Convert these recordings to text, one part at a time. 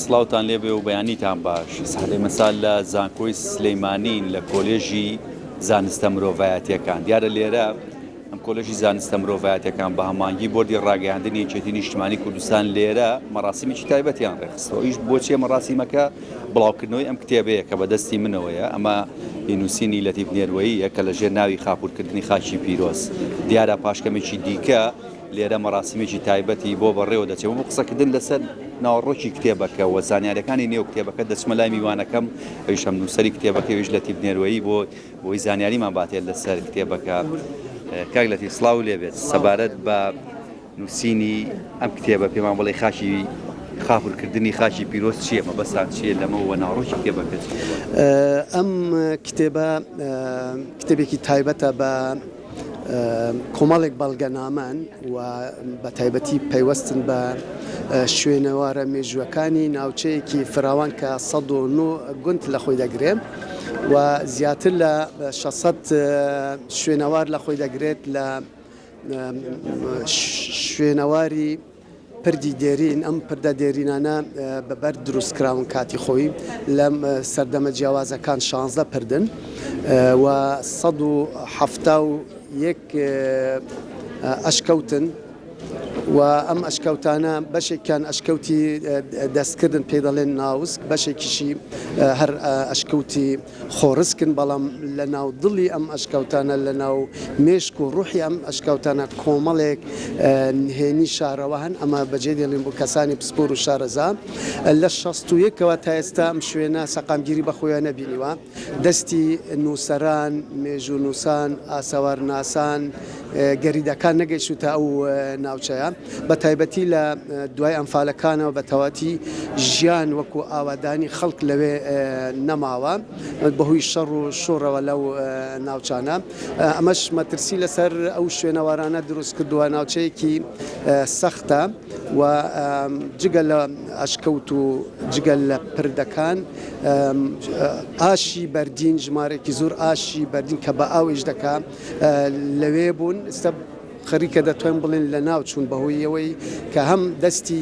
سڵاوتان لێبێ و بەیانیتان باش. سەحلەی مەسا لە زانکۆی سلەیمانین لە کۆلێژی زانستە مرۆڤایەتیەکان. دیارە لێرە ئەم کۆلێژی زانستە مرۆڤایەتیەکان بە هەماهەنگی بۆردی ڕاگەیاندنی یەکێتی نیشتمانی کوردستان لێرە مەراسیمێکی تایبەتیان ڕێکخستەوە. ئیش بۆچیە مەراسیمەکە؟ بڵاوکردنەوەی ئەم کتێبەیە کە بەدەستی منەوەیە، ئەمە هی نووسینی لەتیف نێروەییە کە لەژێر ناوی خاپوورکردنی خاکی پیرۆز. دیارە پاش کەمێکی دیکە لێرە مەراسیمێکی تایبەتی بۆ بەڕێوە دەچێت. بۆ قسەکردن لەسەر ناوەڕۆکی کتێبەکە و زانیارییەکانی نێو کتێبەکە دەچمە لای میوانەکەم، ئەویش هەم نووسەری کتێبەکەی ئەویش لەتیف نێروەیی بۆ بۆی زانیاریمان باتێ لەسەر کتێبەکە. کاک لەتیف سڵاو لێبێت. سەبارەت بە نووسینی ئەم کتێبە پێمان بڵێ خاکی خاپورکردنی خاکی پیرۆز چییە؟ مەبەستان چییە لەمە و ناوەڕۆکی کتێبەکە چییە؟ ئەم کتێبە کتێبێکی تایبەتە بە کۆمەڵێک بەڵگەنامەن و بە تایبەتی پەیوەستن بە شوێنەوارە مێژووەکانی ناوچەیەکی فراوان کە 109 گوند لە خۆی دەگرێ و زیاتر لە 600 شوێنەوار لە خۆی دەگرێت لە شوێنەواری پردی دێرین، ئەم پردە دێرینانە بە بەرد دروست کراون کاتی خۆی لەم سەردەمە جیاوازەکان شانزدە پردن و 171 ئەشکەوتن و ئەم ئەشکەوتانە بەشێکیان ئەشکەوتی دەستکردن پێی دەڵێن ناوسک بەشێکیشی هەر ئەشکەوتی خۆڕسکن، بەڵام لە ناو دڵی ئەم ئەشکەوتانە، لە ناو مێشک و ڕوحی ئەم ئەشکەوتانە کۆمەڵێک نهێنی شارەوە هەن، ئەمە بەجێ دێڵین بۆ کەسانی پسپۆر و شارەزا. لە 61 ەوە تا ئێستا ئەم شوێنە سەقامگیری بە خۆیەوە نەبینیوە. دەستی نووسەران، مێژوونووسان، ئاسەوارناسان، گەریدەکان نەگەیشتووتە ئەو ناوچەیە. بە تایبەتی لە دوای ئەنفالەکانەوە بە تەواتی ژیان وەکو ئاوادانی خەڵک لەوێ نەماوە بەهۆی شەڕ و شۆڕەوە لەو ناوچانە ئەمەش مەترسی لەسەر ئەو شوێنەوارانە دروست کردووە ناوچەیەکی سەختە و جگە لە ئەشکەوت و جگە لە پردەکان ئاشی بەردین ژمارێکی زۆر ئاشی بەردین کە بە ئاو ئیش دەکا لەوێ بوون ئێستا خەریکە دەتوانین بڵێین لەناو چوون بەهۆی ئەوەی کە هەم دەستی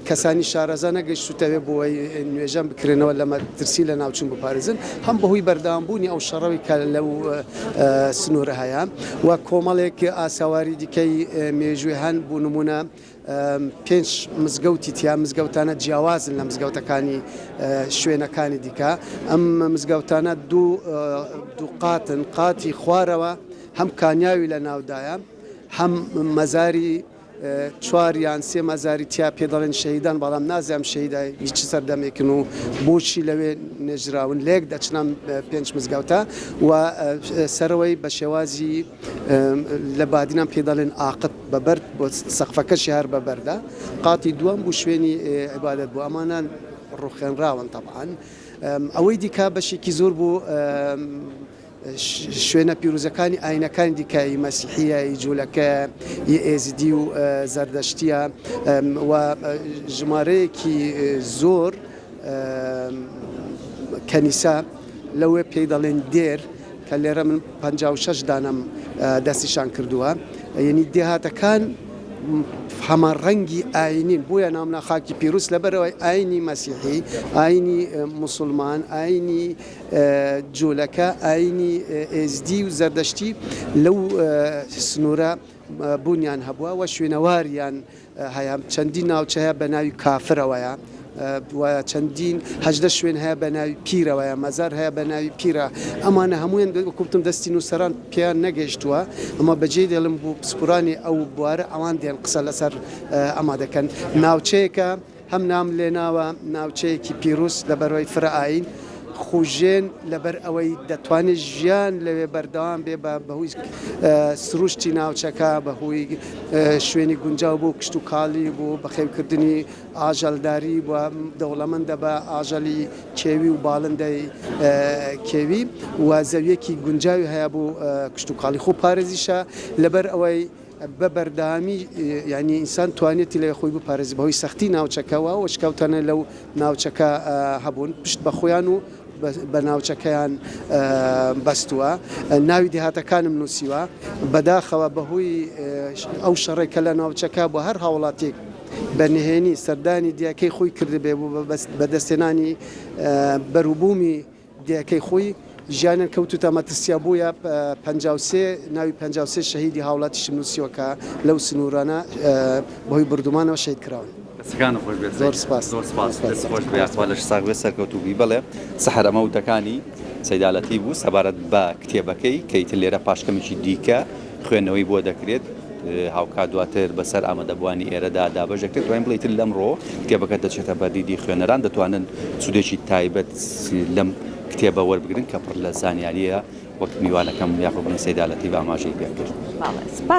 کەسانی شارەزا نەگەیشتووتەوێ بۆ ئەوەی نوێژەن بکرێنەوە لە مەترسی لەناوچوون بپارێزن، هەم بەهۆی بەردەوامبوونی ئەو شەڕەوی کە لەو سنوورە هەیە و کۆمەڵێک ئاسەواری دیکەی مێژووی هەن بۆ نموونە پێنج مزگەوتی تیا مزگەوتانە جیاوازن لە مزگەوتەکانی شوێنەکانی دیکە ئەم مزگەوتانە دوو دوو قاتن قاتی خوارەوە هەم کانیاوی لە ناودایە هەم مەزاری چوار یان سێ مەزاری تیا پێ دەڵێن شەهیدان بەڵام نازانم شەهیدای چ سەردەمێکن و بۆچی لەوێ نێژراون لەیەک دەچنە پێنج مزگەوتە و سەرەوەی بە شێوازی لە بادینان پێی دەڵێن ئاقت بە بەرد بۆ سەقفەکەشی هەر بە بەردە قاتی دووەم بوو شوێنی عیبادەت بوو ئەمانە ڕوخێنراون تەبعەن ئەوەی دیکە بەشێکی زۆر بوو شوێنە پیرۆزەکانی ئاینەکانی دیکە ی مەسیحیە ی جولەکە ی ئێزیدی و زەردەشتیە و ژمارەیەکی زۆر کەنیسە لەوێ پێی دەڵێن دێر کە لێرە من 56 دانەم دەستنیشان کردووە یعنی دێهاتەکان هەمان ڕەنگی ئاینین بۆیە نامنا خاکی پیرۆز لەبەرەوەی ئاینی مەسیحی ئاینی موسڵمان ئاینی جولەکە، ئایینی ئێزدی و زەردەشتی لەو سنوورە بوونیان هەبووە و شوێنەواریان هەیە، چەندین ناوچە هەیە بە ناوی کافرەوەیە و چەندین 18 شوێن هەیە بە ناوی پیرەوەیە، مەزار هەیە بە ناوی پیرە، ئەمانە هەموویان وەکو وتم دەستی نووسەران پێیان نەگەیشتووە، ئەمە بەجێی دێڵم بۆ پسپۆرانی ئەو بوارە ئەوان دێن قسە لەسەر ئەمە دەکەن. ناوچەیەکە. هەم نام لێناوە ناوچەیەکی پیروز لەبەرئەوەی فرە ئایین خوژێن لەبەر ئەوەی دەتوانێت ژیان لەوێ بەردەوام بێ بە بەهۆی سروشتی ناوچەکە بەهۆی شوێنی گونجاو بۆ کشتوکاڵی بۆ بەخێوکردنی ئاژەڵداری و دەوڵەمەندە بە ئاژەڵی کێوی و باڵندەی کێوی و زەویەکی گونجاوی هەیە بۆ کشتوکاڵی خۆپارێزیشە لەبەر ئەوەی بە بەردەوامی یانی ئینسان توانیەتی لەوێ خۆی بپارێزێت بەهۆی سەختی ناوچەکەوە و شکاوتانە لەو ناوچەکە هەبوون پشت بە خۆیان و بە ناوچەکەیان بەستووە ناوی دێهاتەکانم نووسیوە بەداخەوە بەهۆی ئەو شەڕێک کە لە ناوچەکە بۆ هەر هاوڵاتیێک. بە نهێنی سەردانی دێکەی خۆی کردبێ بۆ بەدەستهێنانی بەروبوومی دێکەی خۆی، ژیانیان کەوتووتە مەترسییە، بۆیە 53 ناوی 53 شەهیدی هاوڵاتیشم نووسیوە کە لەو سنوورانە بەهۆی بوردومانەوە شەهید کراون. دەستەکانت خۆش بێت زۆر سپاس. زۆر سپاس دەست خۆش بێ یاخوا لەش ساغ بێت سەرکەوتوو بی بەڵێ سەحەر ئەمە وتەکانی سەیدا لەتیف بوو سەبارەت بە کتێبەکەی کە ئیتر لێرە پاش کەمێکی دیکە خوێندنەوەی بۆ دەکرێت هاوکات دواتر بەسەر ئامادەبووانی ئێرەدا دابەش دەکرێت دوایین بڵێ ئیتر لەمڕۆ کتێبەکە دەچێتە بەردیدی خوێنەران دەتوانن سوودێکی تایبەت لەم کتێبە وەربگرن کە پڕ لە زانیارییە وەک میوانەکەم یاخود بڵێن سەیدا لەتیف ئاماژەی پێکرد. بەڵێ سپاس.